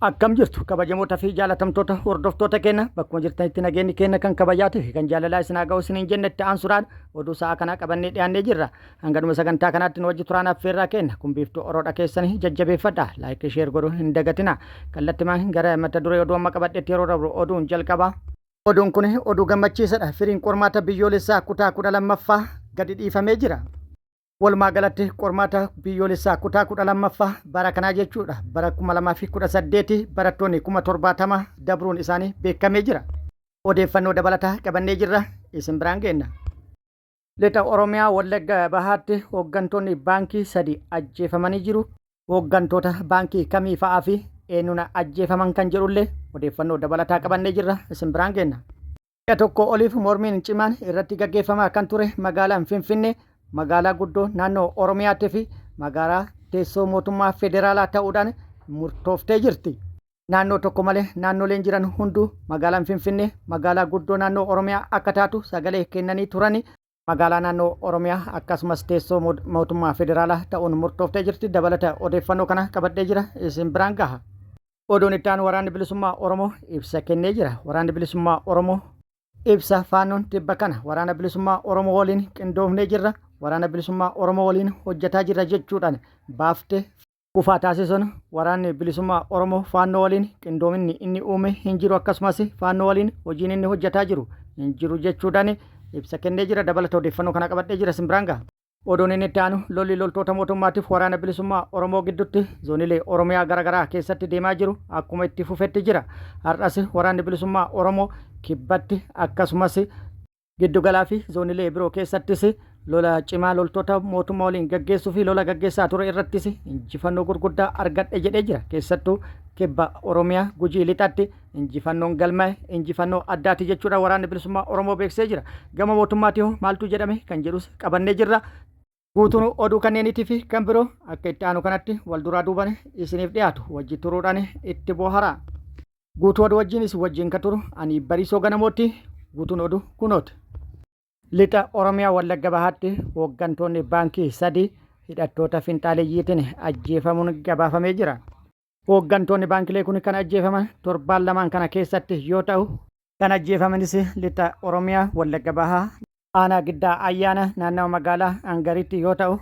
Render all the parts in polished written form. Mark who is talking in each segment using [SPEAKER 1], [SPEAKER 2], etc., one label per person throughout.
[SPEAKER 1] Akkam jirtu kabajamoota fi jaalatamtoota hordoftoota keenya bakkuma jirtanitti nageenyi keenya kan kabajaatii fi kan jaalalaa isin haa ga'u isiniin jenne itti aansuudhaan oduu sa'a kanaa qabannee dhiyaannee jirra. Hanga dhuma sagantaa kanaatti nu wajji turaan affeerraa keenya kun biiftuu oroodha keessanii jajjabeeffadha. Laayikii sheer godhuu hin dagatina. Kallattimaan gara mata duree oduu amma qabadhetti yeroo dabru oduun jalqaba. Oduun kun oduu gammachiisadha. Firiin qormaata biyyoolessaa kutaa 12ffaa gadi dhiifamee jira. Walumaa galatti qormaata biyyoolessaa kutaa 12ffaa bara kanaa jechuudha. Bara 2018 barattoonni 70,000 dabruun isaanii beekamee jira. Odeeffannoo dabalataa qabannee jirra isin biraan geenna. Lixa Oromiyaa Wallagga Bahaatti hooggantoonni baankii sadi ajjeefamanii jiru. Hooggantoota baankii kamii fa'aa fi eenyuun ajjeefaman kan jedhullee odeeffannoo dabalataa qabannee jirra isin biraan geenna. Ji'a tokko oliif mormiin cimaan irratti gaggeeffamaa kan ture magaalaan Finfinnee magaalaa guddoo naannoo Oromiyaatii fi magaalaa teessoo mootummaa federaalaa ta'uudhaan murtooftee jirti. Naannoo tokko malee naannoleen jiran hunduu magaalaan Finfinnee magaalaa guddoo naannoo Oromiyaa akka taatu sagalee kennanii turani. Magaalaa naannoo Oromiyaa akkasumas teessoo mootummaa federaalaa ta'uun murtooftee jirti. Dabalata odeeffannoo kana qabadhee jira isin biraan gaha. Oduun itti aanu Waraanni Bilisummaa Oromoo ibsa kennee jira. Waraanni Bilisummaa Oromoo ibsa Faannoon tibba kana Waraana Bilisummaa Oromoo waliin qindoofnee jirra, Waraana Bilisummaa Oromoo waliin hojjetaa jirra jechuudhaan baafte kufaa taasisuun Waraanni Bilisummaa Oromoo Faannoo waliin qindoominni inni uume hin jiru akkasumas Faannoo waliin hojiin inni hojjetaa jiru hin jiru jechuudhaan ibsa kennee jira. Dabalata odeeffannoo kana qabadhee jira isin biraan gaha. Oduun inni itti aanu lolli loltoota mootummaatiif waraana bilisummaa Oromoo gidduutti zoonilee Oromiyaa garaagaraa keessatti deemaa jiru akkuma itti fufetti jira. Har'as waraanni bilisummaa Oromoo kibbatti akkasumas giddugalaa fi zoonilee biroo keessattis lola cimaa loltoota mootummaa waliin gaggeessuu fi lola gaggeessaa ture irrattis injifannoo gurguddaa argadhe jedhee jira. Keessattuu kibba Oromiyaa Gujii lixatti Injifannoon galmaa'e injifannoo addaati jechuudha waraanni bilisummaa Oromoo beeksisee jira. Gama mootummaatii hoo maaltu jedhame kan jedhus qabannee jirra. Guutuun oduu kanneeniitii fi kan biroo akka itti aanu kanatti wal duraa duuban isiniif dhiyaatu wajji turuudhaan itti booharaa. Guutuu oduu wajjin isin wajjin kan turu ani Bariisoo Ganamootti guutuun oduu kunooti. Lixa Oromiyaa Wallagga Bahaatti hooggantoonni baankii sadii hidhattoota finxaaleyyiitiin ajjeefamuun gabaafamee jira. Hooggantoonni baankilee kun kan ajjeefaman torbaan lamaan kana keessatti yoo ta'u, kan ajjeefamanis lixa Oromiyaa Wallagga Bahaa aanaa Giddaa Ayyaana naannawa magaalaa Angaritti yoo ta'u,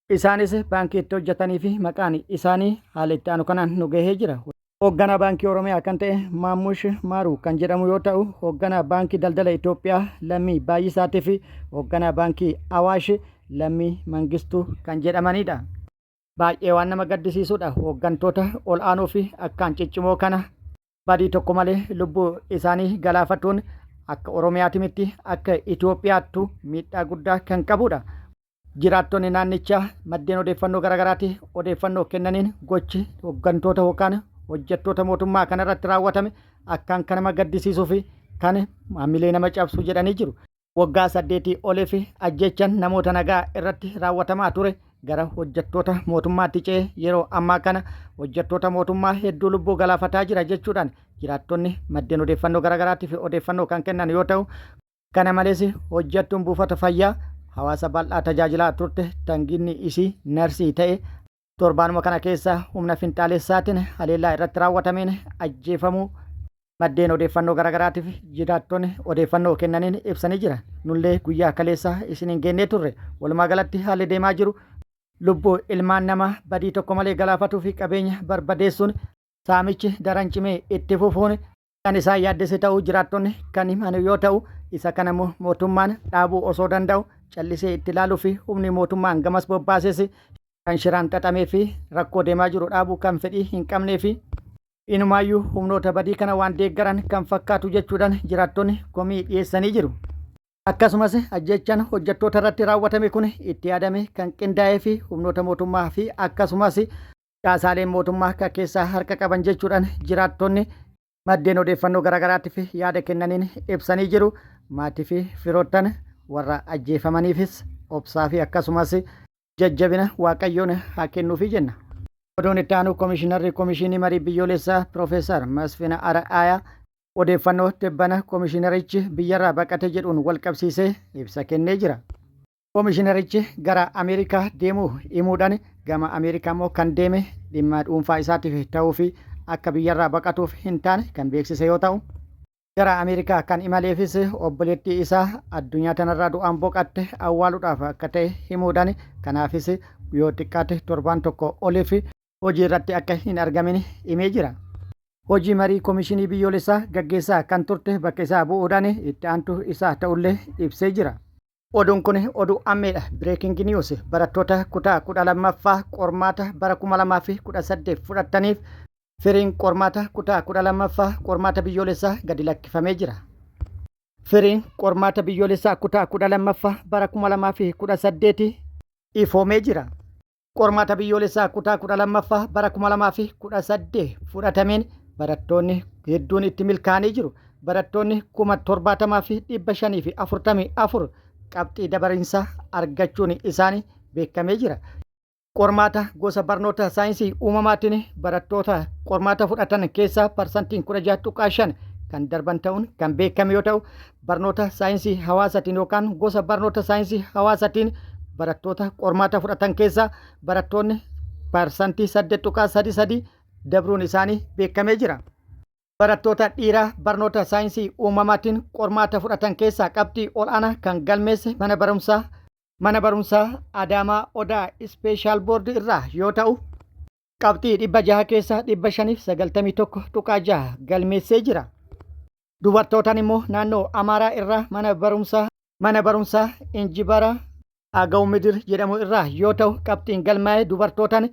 [SPEAKER 1] isaanis baankii itti hojjetanii fi maqaan isaanii haala itti aanu kanaan nu gahee jira. Hoogganaa Baankii Oromiyaa kan ta'e Maammush Maaruu kan jedhamu yoo ta'u, hoogganaa Baankii Daldala Itoophiyaa Lammii Baay'isaatii fi hoogganaa Baankii Awaash Lammii Mangistuu kan jedhamanidha. Baay'ee waan nama gaddisiisudha. Hooggantoota ol'aanoo fi akkaan ciccimoo kana badii tokko malee lubbuu isaanii galaafatuun akka Oromiyaati miti akka Itoophiyaattu miidhaa guddaa kan qabudha. Jiraattonni naannichaa maddeen odeeffannoo garaagaraati odeeffannoo kennaniin gochi hooggantoota yookaan hojjettoota mootummaa kanarratti raawwatame akkaan kan nama gaddisiisuu fi kan maamilee nama cabsu jedhanii jiru. Waggaa saddeetii oliif ajjeechaan namoota nagaa irratti raawwatamaa ture gara hojjettoota mootummaatti ce'ee yeroo ammaa kana hojjettoota mootummaa hedduu lubbuu galaafataa jira jechuudhaan jiraattonni maddeen odeeffannoo garaagaraatiif odeeffannoo kan kennan yoo ta'u, kana malees hojjettuun buufata fayyaa hawaasa bal'aa tajaajilaa turte tanginni isii narsii ta'e Torbaanuma kana keessa humna finxaalessaatiin haleellaa irratti raawwatameen ajjeefamuu maddeen odeeffannoo garaagaraatiif jiraattonni odeeffannoo kennaniin ibsanii jira. Nullee guyyaa kaleessa isiniin geennee turre. Walumaa galatti haalli deemaa jiru lubbuu ilmaan namaa badii tokko malee galaafatuu fi qabeenya barbadeessuun saamichi daran cimee itti fufuun kan isaan yaaddesse ta'uu jiraattonni kan himan yoo ta'u, isa kana immoo mootummaan dhaabuu osoo danda'u callisee itti ilaaluu fi humni mootummaan gamas bobbaases kan shiraan xaxamee fi rakkoo deemaa jiru dhaabuu kan fedhii hin qabnee fi inumaayyuu humnoota badii kana waan deeggaran kan fakkaatu jechuudhaan jiraattonni komii dhiyeessanii jiru. Akkasumas ajjeechaan hojjettoota irratti raawwatame kun itti yaadamee kan qindaa'ee fi humnoota mootummaa fi akkasumas caasaaleen mootummaa akka keessaa harka qaban jechuudhaan jiraattonni maddeen odeeffannoo garaagaraatiif yaada kennaniin ibsanii jiru. Maatii fi firoottan warra ajjeefamaniifis obsaa fi akkasumas jajjabina Waaqayyoon haa kennuufi jenna. Oduun itti aanu Komishinarri Komishinii Marii Biyyoolessaa Piroofeesar Masfin Ara'aayaa odeeffannoo tibbana komishinarichi biyyarraa baqate jedhuun walqabsiisee ibsa kennee jira. Komishinarichi gara Ameerikaa deemuu himuudhaan gama Ameerikaa immoo kan deeme dhimma dhuunfaa isaatiif ta'uu fi akka biyyarraa baqatuuf hin taane kan beeksise yoo ta'u, gara Ameerikaa kan imaleefis obboleettii isaa addunyaa tanarraa du'aan boqatte awwaaluudhaaf akka ta'e himuudhaan kanaafis yoo xiqqaate torbaan tokko oliif hojii irratti akka hin argamin himee jira. Hojii marii komishinii biyyoolessaa gaggeessaa kan turte bakka isaa bu'uudhaan itti aantuu isaa ta'ullee ibsee jira. Oduun kun oduu ammeedha. Breaking news barattoota kutaa 12ffaa qormaata bara 2018 fudhataniif firiin qormaata kutaa 12ffaa qormaata biyyoolessaa gadi lakkifamee jira. Firiin qormaata biyyoolessaa kutaa 12ffaa bara 2018 ifoomee jira. Qormaata biyyoolessaa kutaa 12ffaa bara 2018 fudhatameen barattoonni hedduun itti milkaa'anii jiru. Barattoonni 70,544 qabxii dabariinsaa argachuun isaanii beekamee jira. Qormaata gosa barnoota saayinsii uumamaatiin barattoota qormaata fudhatan keessaa parsantiin 16.5 kan darban ta'uun kan beekame yoo ta'u, barnoota saayinsii hawaasaatiin yookaan gosa barnoota saayinsii hawaasaatiin barattoota qormaata fudhatan keessaa barattoonni parsantii 8.33 dabruun isaanii beekamee jira. Barattoota dhiiraa barnoota saayinsii uumamaatiin qormaata fudhatan keessaa qabxii ol'aanaa kan galmeesse mana barumsaa Adaamaa Odaa Special Board irraa yoo ta'u, qabxii 600 keessaa 591.6 galmeessee jira. Dubartootaan immoo naannoo Amaaraa irraa mana barumsaa Injibara Agaw Midir jedhamu irraa yoo ta'u, qabxiin galmaa'e dubartootaan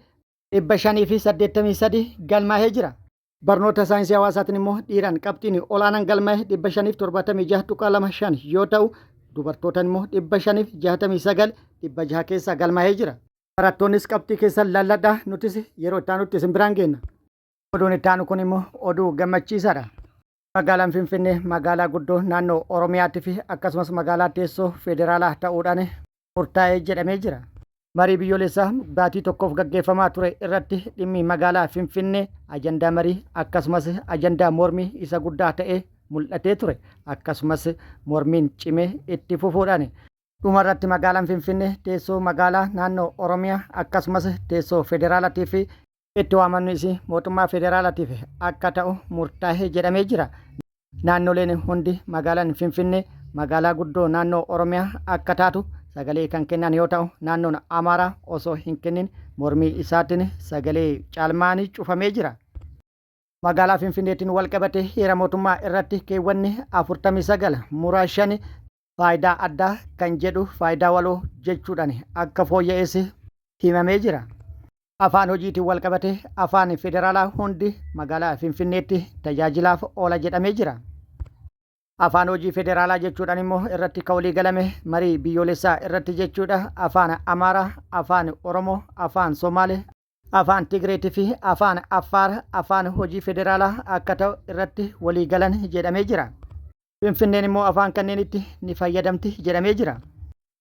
[SPEAKER 1] 583 galmaa'ee jira. Barnoota saayinsii hawaasaatiin immoo dhiiraan qabxiin olaanaan galmaa'e 576.25 yoo ta'u, dubartootaan immoo 569 600 keessaa galmaa'ee jira. Barattoonnis qabxii keessan laalladhaa, nutis yeroo itti aanutti isin biraan geenna. Oduun itti aanu kun immoo oduu gammachiisaadha. Magaalaan Finfinnee magaalaa guddoo naannoo Oromiyaatii fi akkasumas magaalaa teessoo federaalaa ta'uudhaan murtaa'ee jedhamee jira. Marii biyyoolessaa baatii tokkoof gaggeeffamaa ture irratti dhimmi magaalaa Finfinnee ajandaa marii akkasumas ajandaa mormii isa guddaa ta'ee mul'atee ture. Akkasumas mormiin cimee itti fufuudhaan dhumarratti magaalaan Finfinnee teessoo magaalaa naannoo Oromiyaa akkasumas teessoo federaalaatii fi itti waamamni isii mootummaa federaalaatiif akka ta'u murtaa'ee jedhamee jira. Naannoleen hundi magaalaan Finfinnee magaalaa guddoo naannoo Oromiyaa akka taatu sagalee kan kennan yoo ta'u, naannoon Amaaraa osoo hin kennin mormii isaatiin sagalee caalmaanii cufamee jira. Magaalaa Finfinneetiin wal qabate heera mootummaa irratti keewwanni 49 muraa 5 faayidaa addaa kan jedhu faayidaa waloo jechuudhaan akka fooyya'es himamee jira. Afaan hojiitiin wal qabate afaan federaalaa hundi magaalaa Finfinneetti tajaajilaaf oola jedhamee jira. Afaan hojii federaalaa jechuudhaan immoo irratti kan walii galame marii biyyoolessaa irratti jechuudha. Afaan Amaaraa, Afaan Oromoo, Afaan Somaalee, Afaan Tigreetii fi Afaan Affaar afaan hojii federaalaa akka ta'u irratti walii galan jedhamee jira. Finfinneen immoo afaan kanneenitti ni fayyadamti jedhamee jira.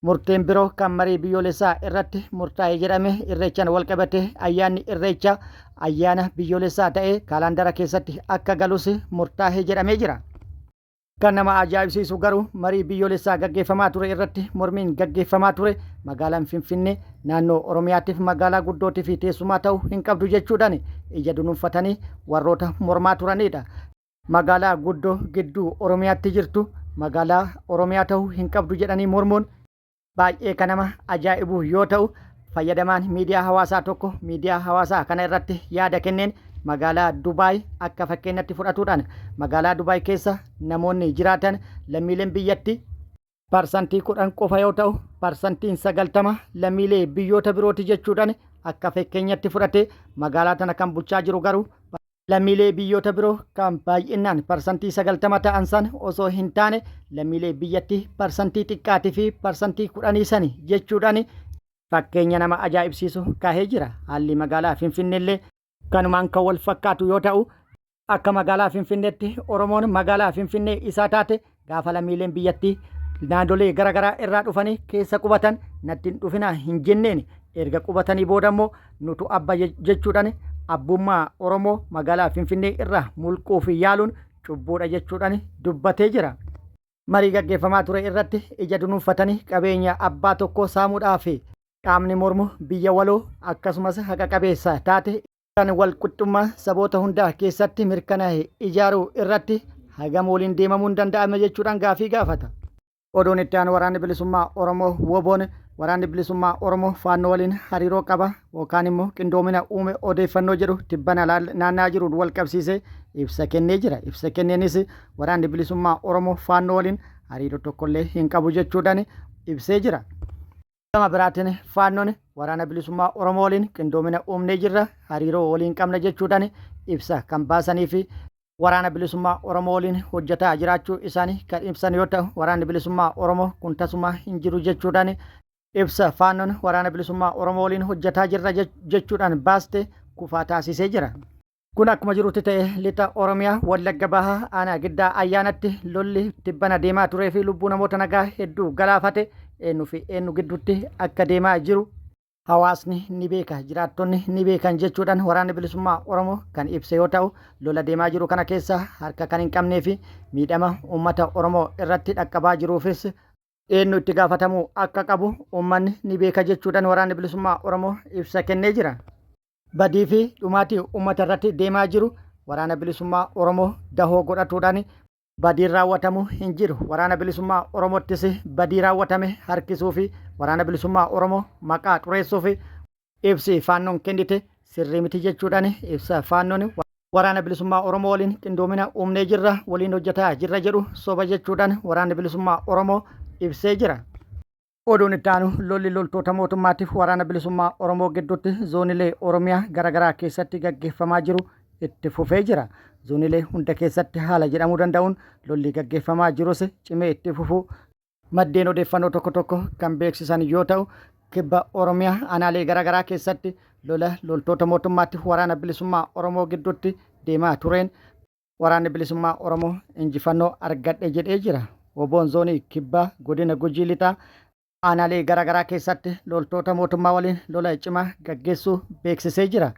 [SPEAKER 1] Murteen biroo kan marii biyyoolessaa irratti murtaa'e jedhame Irreechaan wal qabate ayyaanni Irreechaa ayyaana biyyoolessaa ta'ee kaalaandara keessatti akka galus murtaa'e jedhamee jira. Kan nama ajaa'ibsiisu garuu marii biyyoolessaa gaggeeffamaa ture irratti mormiin gaggeeffamaa ture magaalaan Finfinnee naannoo Oromiyaatiif magaalaa guddootii fi teessumaa ta'uu hin qabdu jechuudhaan ija dunuunfatanii warroota mormaa turanidha. Magaalaa guddoo gidduu Oromiyaatti jirtu magaalaa Oromiyaa ta'uu hin qabdu jedhanii mormuun baay'ee kan nama ajaa'ibu yoo ta'u, fayyadamaan miidiyaa hawaasaa tokko miidiyaa hawaasaa kana irratti yaada kenneen magaalaa Dubaay akka fakkeenyatti fudhatuudhaan magaalaa Dubaay keessa namoonni jiraatan lammiileen biyyatti 10% qofa yoo ta'u, 90% lammiilee biyyoota birooti jechuudhaan akka fakkeenyatti fudhate. Magaalaa tana kan bulchaa jiru garuu lammiilee biyyoota biroo kan baay'inaan 90% ta'an san osoo hin taane lammiilee biyyattii parsantii xiqqaatii fi 10% sani jechuudhaan fakkeenya nama ajaa'ibsiisu kaahee jira. Haalli magaalaa Finfinneellee kanumaan kan wal fakkaatu yoo ta'u, akka magaalaa Finfinneetti Oromoon magaalaa Finfinnee isaa taate gaafa lammiileen biyyattii naannolee garaagaraa irraa dhufanii keessa qubatan natti hin dhufinaa hin jenneen, erga qubatanii booda immoo nutu abba jechuudhaan abbummaa Oromoo magaalaa Finfinnee irraa mulquu fi yaaluun cubbuudha jechuudhaan dubbatee jira. Marii gaggeeffamaa ture irratti ija dunuunfatanii qabeenya abbaa tokkoo saamuudhaaf qaamni mormu biyya waloo akkasumas haqa qabeessa taate Kan walqixxummaa saboota hundaa keessatti mirkanaa'e ijaaruu irratti hagam waliin deemamuun danda'ame jechuudhaan gaafii gaafata. Oduun itti aanu Waraanni Bilisummaa Oromoo WBOn Waraanni Bilisummaa Oromoo Faannoo waliin hariiroo qaba yookaan immoo qindoomina uume odeeffannoo jedhu tibbana naanna'aa jiruun wal qabsiisee ibsa kennee jira. Ibsa kenneenis Waraanni Bilisummaa Oromoo Faannoo waliin hariiroo tokkollee hin qabu jechuudhaan ibsee jira. Gama biraatiin Faannoon Waraana Bilisummaa Oromoo waliin qindoomina uumnee jirra, hariiroo waliin qabna jechuudhaan ibsa kan baasanii fi Waraana Bilisummaa Oromoo waliin hojjetaa jiraachuu isaanii kan ibsan yoo ta'u, Waraanni Bilisummaa Oromoo kun tasumaa hin jiru jechuudhaan ibsa Faannoon Waraana Bilisummaa Oromoo waliin hojjetaa jirra jechuudhaan baaste kufaa taasisee jira. Kun akkuma jirutti ta'e lixa Oromiyaa Wallagga Bahaa aanaa Giddaa Ayyaanatti lolli tibbana deemaa turee fi lubbuu namoota nagaa hedduu galaafate eenyu fi eenyu gidduutti akka deemaa jiru hawaasni ni beeka jiraattonni ni beekan jechuudhaan waraanni bilisummaa Oromoo kan ibse yoo ta'u lola deemaa jiru kana keessa harka kan hin qabnee fi miidhama uummata Oromoo irratti dhaqqabaa jiruufis eenyu itti gaafatamuu akka qabu uummanni ni beeka jechuudhaan waraanni bilisummaa Oromoo ibsa kennee jira. Badii fi dhumaatii uummata irratti deemaa jiru Waraana Bilisummaa Oromoo dahoo godhatuudhaan badiin raawwatamu hin jiru. Waraana Bilisummaa Oromoottis badii raawwatame harkisuu fi Waraana Bilisummaa Oromoo maqaa xureessuuf ibsi Faannoon kennite sirrii miti jechuudhaan ibsa Faannoon Waraana Bilisummaa Oromoo waliin qindoomina uumnee jirra, waliin hojjetaa jirra jedhu soba jechuudhaan Waraanni Bilisummaa Oromoo ibsee jira. Oduun itti aanu lolli loltoota mootummaatiif waraana bilisummaa Oromoo gidduutti zoonilee Oromiyaa garaagaraa keessatti gaggeeffamaa jiru itti fufee jira. Zoonilee hunda keessatti haala jedhamuu danda'uun lolli gaggeeffamaa jirus cimee itti fufuu maddeen odeeffannoo tokko tokko kan beeksisan yoo ta'u, kibba Oromiyaa aanaalee garaagaraa keessatti lola loltoota mootummaatiif waraana bilisummaa Oromoo gidduutti deemaa tureen Waraanni Bilisummaa Oromoo injifannoo argadhe jedhee jira. Wbo'n Zoonii Kibbaa Godina Gujii Lixaa aanaalee gara garaa keessatti loltoota mootummaa waliin lola cimaa gaggeessuu beeksisee jira.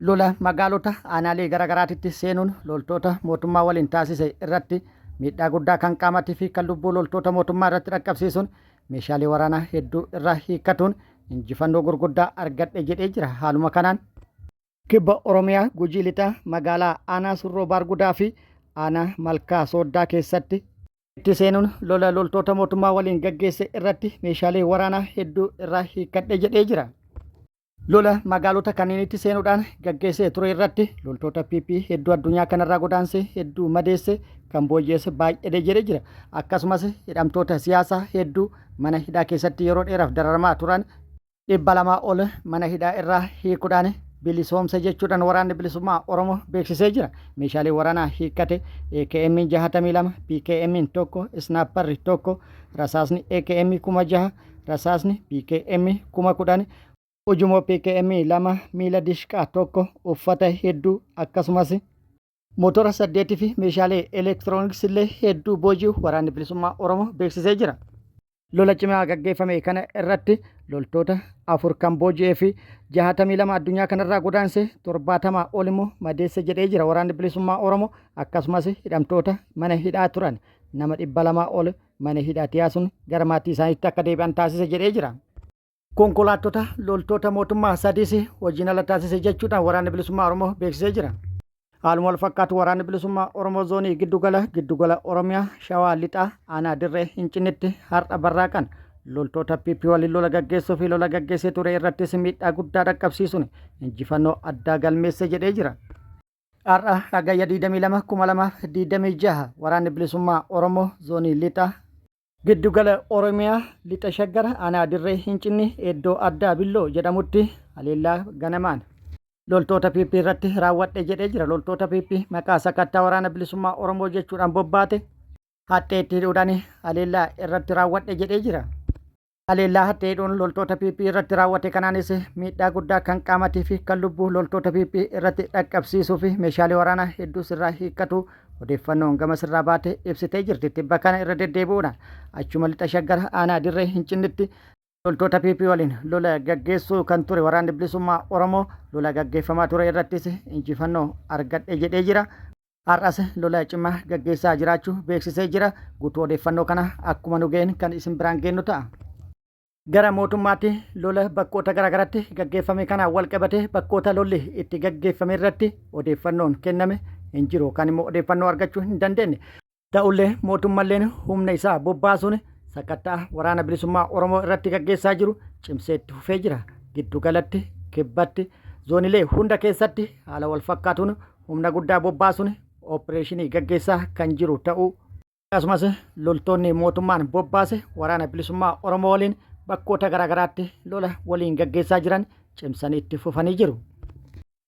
[SPEAKER 1] Lola magaalota aanaalee gara garaatitti seenuun loltoota mootummaa waliin taasise irratti miidhaa guddaa kan qaamatii fi kan lubbuu loltoota mootummaa irratti dhaqqabsiisuun meeshaalee waraanaa hedduu irraa hiikkatuun injifannoo gurguddaa argadhe jedhee jira. Haaluma kanaan. Kibba Oromiyaa Gujii Lixaa magaalaa Aanaa Surroo Baargudaa fi Aanaa Malkaa Sooddaa keessatti itti seenuun lola loltoota mootummaa waliin gaggeesse irratti meeshaalee waraanaa hedduu irraa hiikkadhe jedhee jira. Lola magaalota kanneenitti seenuudhaan gaggeessee ture irratti loltoota PP hedduu addunyaa kanarraa godaanse hedduu madeesse kan booji'es baay'eedha jedhee jira. Akkasumas hidhamtoota siyaasaa hedduu mana hidhaa keessatti yeroo dheeraaf dararamaa turan 200 ol mana hidhaa irraa hiikuudhaan bilisoomse jechuudhaan Waraanni Bilisummaa Oromoo beeksisee jira. Meeshaalee waraanaa hiikkate AKM 62, PKM 1, Isnaapparri 1, rasaasni AKM 6000, rasaasni PKM 10,000, ujumoo PKM 2, miila dishqaa 1, uffata hedduu akkasumas motora 8 fi meeshaalee elektirooniksii illee hedduu booji'u Waraanni Bilisummaa Oromoo beeksisee jira. Lola cimaa gaggeeffame kana irratti loltoota 4 kan booji'ee fi 62 addunyaa kanarraa godaanse 70 ol immoo madeesse jedhee jira Waraanni Bilisummaa Oromoo. Akkasumas hidhamtoota mana hidhaa turan nama 200 ol mana hidhaatii yaasuun gara maatii isaaniitti akka deebi'an taasise jedhee jira. Konkolaattota loltoota mootummaa sadiis hojiin ala taasise jechuudhaan Waraanni Bilisummaa Oromoo beeksisee jira. Haaluma wal fakkaatu Waraanni Bilisummaa Oromoo Zoonii Giddugala Giddugala Oromiyaa Shawaa Lixaa Aanaa Dirree Hincinnitti har'a barraaqan loltoota PP waliin lola gaggeessuu fi lola gaggeessee ture irrattis miidhaa guddaa dhaqqabsiisuun injifannoo addaa galmeesse jedhee jira. Har'a Hagayya 22 2026 Waraanni Bilisummaa Oromoo Zoonii Lixaa Giddugala Oromiyaa Lixa Shaggar aanaa Dirree Hincinni iddoo addaa Billoo jedhamutti haleellaa ganamaan loltoota PP irratti raawwadhe jedhee jira. Loltoota PP maqaa sakattaa waraana bilisummaa Oromoo jechuudhaan bobbaate haxxee itti hidhuudhaan haleellaa irratti raawwadhe jedhee jira. Haleellaa haxxee hidhuun loltoota PP irratti raawwate kanaanis miidhaa guddaa kan qaamatii fi kan lubbuu loltoota PP irratti dhaqqabsiisuu fi meeshaalee waraanaa hedduu sirraa hiikkatu odeeffannoon gama sirraa baate ibsitee jirti. Tibba kana irra deddeebi'uudhaan achuma lixa Shaggar aanaa Dirree Hincinnitti loltoota PP waliin lola gaggeessuu kan ture waraanni bilisummaa Oromoo lola gaggeeffamaa ture irrattis injifannoo argadhe jedhee jira. Har'as lola cimaa gaggeessaa jiraachuu beeksisee jira. Guutuu odeeffannoo kana akkuma nu ga'een kan isin biraan geennu ta'a. Gara mootummaatti lola bakkoota garaagaraatti gaggeeffame kanaan wal qabatee bakkoota lolli itti gaggeeffame irratti odeeffannoon kenname hin jiru yookaan immoo odeeffannoo argachuu hin dandeenye. Ta'ullee mootummalleen humna isaa bobbaasuun sakatta'a waraana bilisummaa Oromoo irratti gaggeessaa jiru cimsee itti fufee jira. Giddu galatti, kibbatti, zoonilee hunda keessatti haala wal fakkaatuun humna guddaa bobbaasuun opereeshinii gaggeessaa kan jiru ta'uu akkasumas loltoonni mootummaan bobbaase waraana bilisummaa Oromoo waliin bakkoota garaagaraatti lola waliin gaggeessaa jiran cimsanii itti fufanii jiru.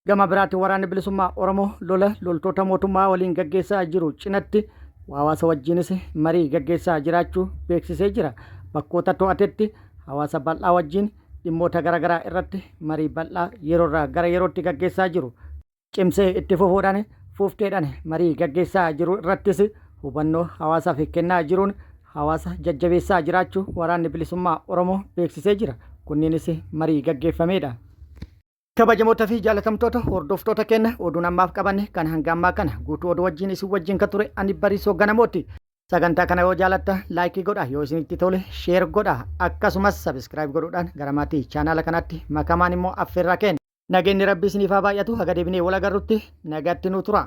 [SPEAKER 1] Gama biraatiin waraanni bilisummaa Oromoo lola loltoota mootummaa waliin gaggeessaa jiru cinatti hawaasa wajjinis marii gaggeessaa jiraachuu beeksisee jira. Bakkoota to'atetti hawaasa bal'aa wajjin dhimmoota garaagaraa irratti marii bal'aa yeroorraa gara yerootti gaggeessaa jiru. Cimsee itti fufuudhaan fuufteedhaan marii gaggeessaa jiru irrattis hubannoo hawaasaaf kennaa jiruun hawaasa jajjabeessaa jiraachuu waraanni bilisummaa Oromoo beeksisee jira. Kunniinis marii gaggeeffameedha. Kabajamoota fi jaalatamtoota hordoftoota keenya oduun ammaaf qabanne kan hanga ammaa kana guutuu oduu wajjin isin wajjin kan ture ani Bariisoo Ganamooti. Sagantaa kana yoo jaalatta like godha, yoo isinitti tole share godha, akkasumas subscribe godhuudhaan gara maatii chaanaala kanaatti makamaan immoo affeerraa keenya. Nageenyi Rabbi isiniif haa baay'atu, haga deebinee wal agarrutti nagaatti nu tura.